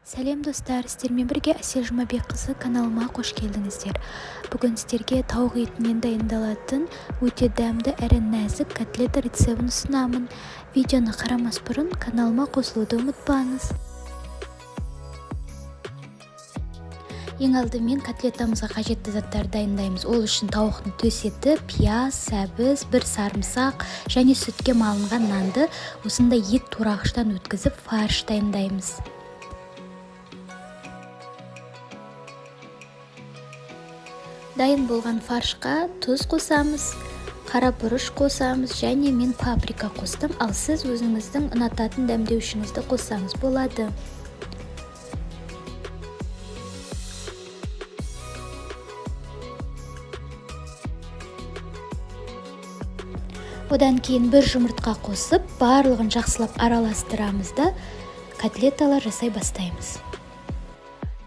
Сәлем, достар! Сіздермен бірге Әсел Жұмабекқызы. Каналыма қош келдіңіздер! Бүгін сіздерге тауық етінен дайындалатын өте дәмді әрі нәзік котлета рецебін ұсынамын. Видеоны қарамас бұрын каналыма қосылуды ұмытпаңыз. Ең алдымен котлетамызға қажетті заттарды дайындаймыз. Ол үшін тауықтың төс еті, пияз, сәбіз, бір сарымсақ және сүтке малынған нанды осындай ет турағыштан өткізіп, фарш дайындаймыз. Дайын болған фаршқа тұз қосамыз, қара бұрыш қосамыз және мен паприка қостым, ал сіз өзіңіздің ұнататын дәмдеуішіңізді қоссаңыз болады. Одан кейін бір жұмыртқа қосып, барлығын жақсылап араластырамыз да, котлеталар жасай бастаймыз.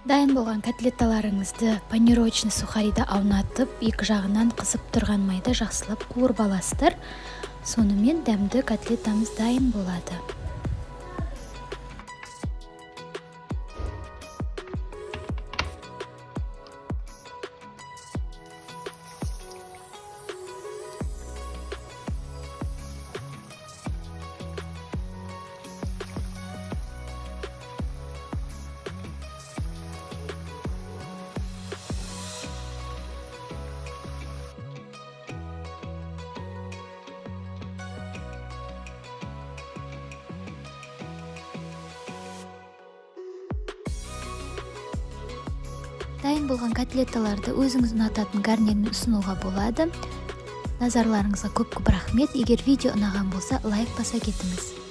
Дайын болған котлеталарыңызды панировочный сухариді аунатып, екі жағынан қызып тұрған майда жақсылап қуырып аласыздар. Сонымен дәмді котлетамыз дайын болады. Дайын болған котлеталарды өзіңіз ұнататын гарнирмен ұсынуға болады. Назарларыңызға көп көп рахмет! Егер видео ұнаған болса, лайк баса кетіңіз.